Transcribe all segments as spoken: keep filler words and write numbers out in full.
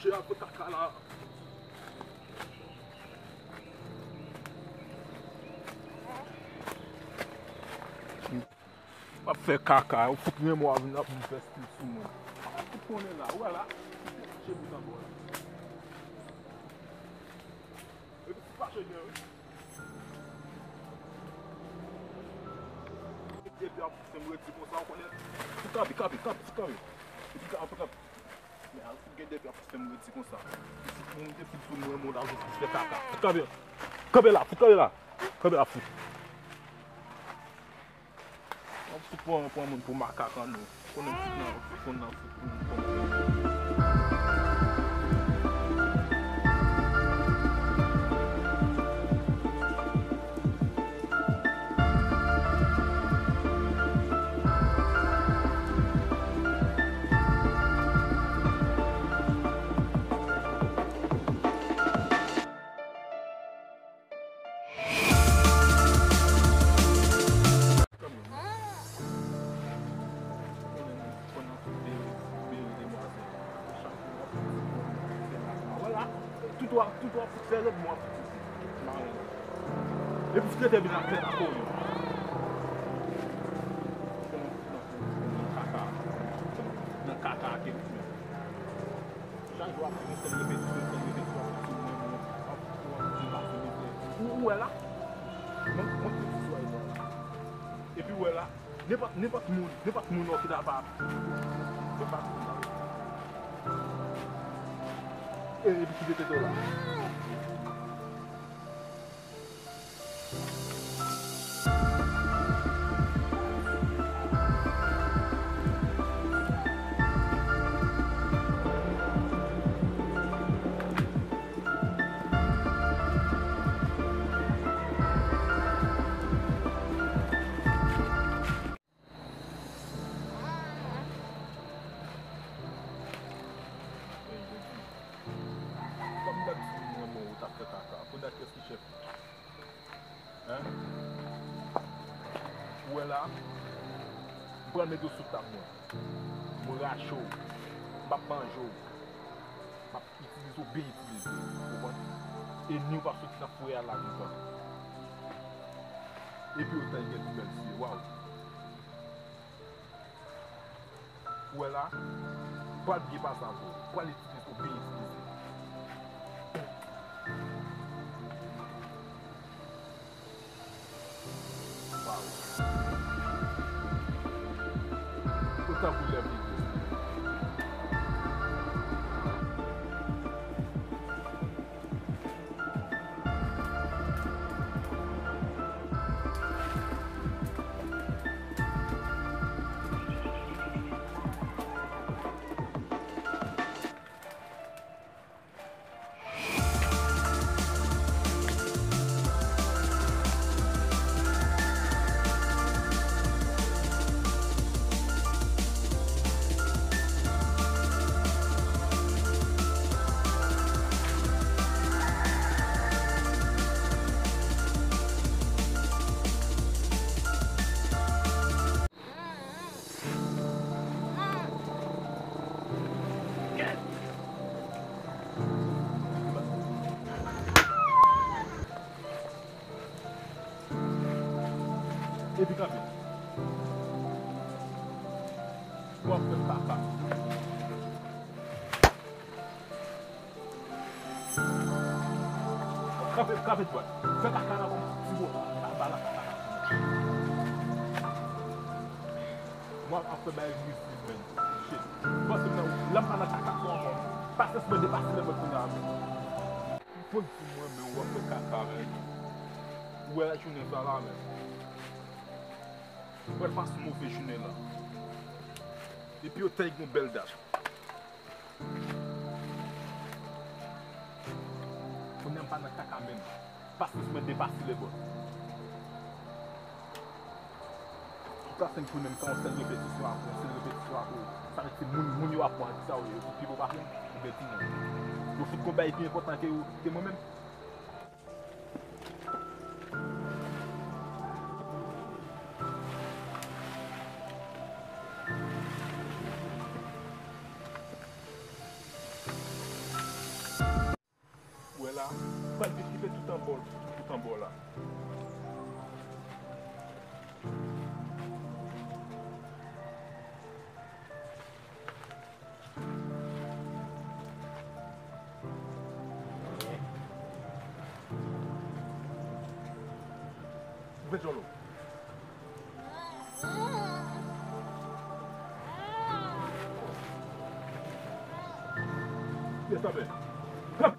Ap fè kaka la. Ap fè kaka, ou fout renmen w ap vin ap vin fè stil sou mwen. Ou konnen la, ou wè la. Mache bout anba w la. Epi ti fache gen, wi. Epi ap fè m redi konsa, ou konnen. Ti kanpe, kanpe, kanpe, ti kanpe. Epi kanpe, kanpe. Men al fout gen depi ap fè m redi konsa. Moun te fout sou mwen, moun al fout fè kaka. Fout kanpe. Kanpe la, fout kanpe la. Kanpe la, fout. Ap fout pran, pran moun pou makak an nou. Konnen fout nan, fout konn nan fout pou nou. Tout w ap, tout w ap fè lòt mwen ap fè maren. Epi si te te vin ap fè la kouri. Nan kaka. Nan kaka ake ritmen. Chak jou ap fè sèl repetisyon, sèl repetisyon, ap fè sou mwen, mwen, ap fè sou mwen, ap fè sou mwen. Ou, ou wè la? Mwen, mwen, mwen, mwen, mwen, mwen. Epi w wè la, nenpòt, nenpòt moun, nenpòt moun wè ki ta pa, se pa, e, epi ki te tete w la. Kòm m t ap di w, mwen, bon, ou t ap fè kaka. Kounye a, kiyès ki chèf? Hein? Ou wè la? M pral mete w sou tab mwen. M rache w. M ap manje w. M ap itilize w byen itilize. Ou konprann? E ni w p ap soti nan foyè a la vivan. Epi otan gen pi bèl zye. Waw! Ou wè la, pral byen pase avè w, pral itilize w byen itilize. Waw. Ou tankou lè vini. Epi kanpe. W ap fè kaka. Kanpe, kanpe dwat. Fè kaka la kòm ti bo. Ba, ba la kaka. Mwen ap fè bagay rizib, men. Shit. Panse m nan, lè m pa nan kaka sa ankò. Pasyans mwen depase lè mwen kounye a, men. M konn si mwen, men w ap fè kaka, men. Ou wè jounen sa la, men. Ou pral pase yon move jounen la. Epi yo tèy gon bèl dat. Kounye a m pa nan kaka menm. Pasyans mwen depase lè bò. Tout la senk pou menm tan yon sèl repetisyon ankò, yon sèl repetisyon ankò. Sa vle di se moun, moun yo ap pran ki sa yo ye, yo fout pi bon pase m, oubyen timoun. Yo fout gon bagay pi enpòtan ke yo, ke mwen menm. Jolo. Yes, amen. Hop.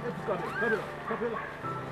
E ti kanpe, kanpe la, kanpe la.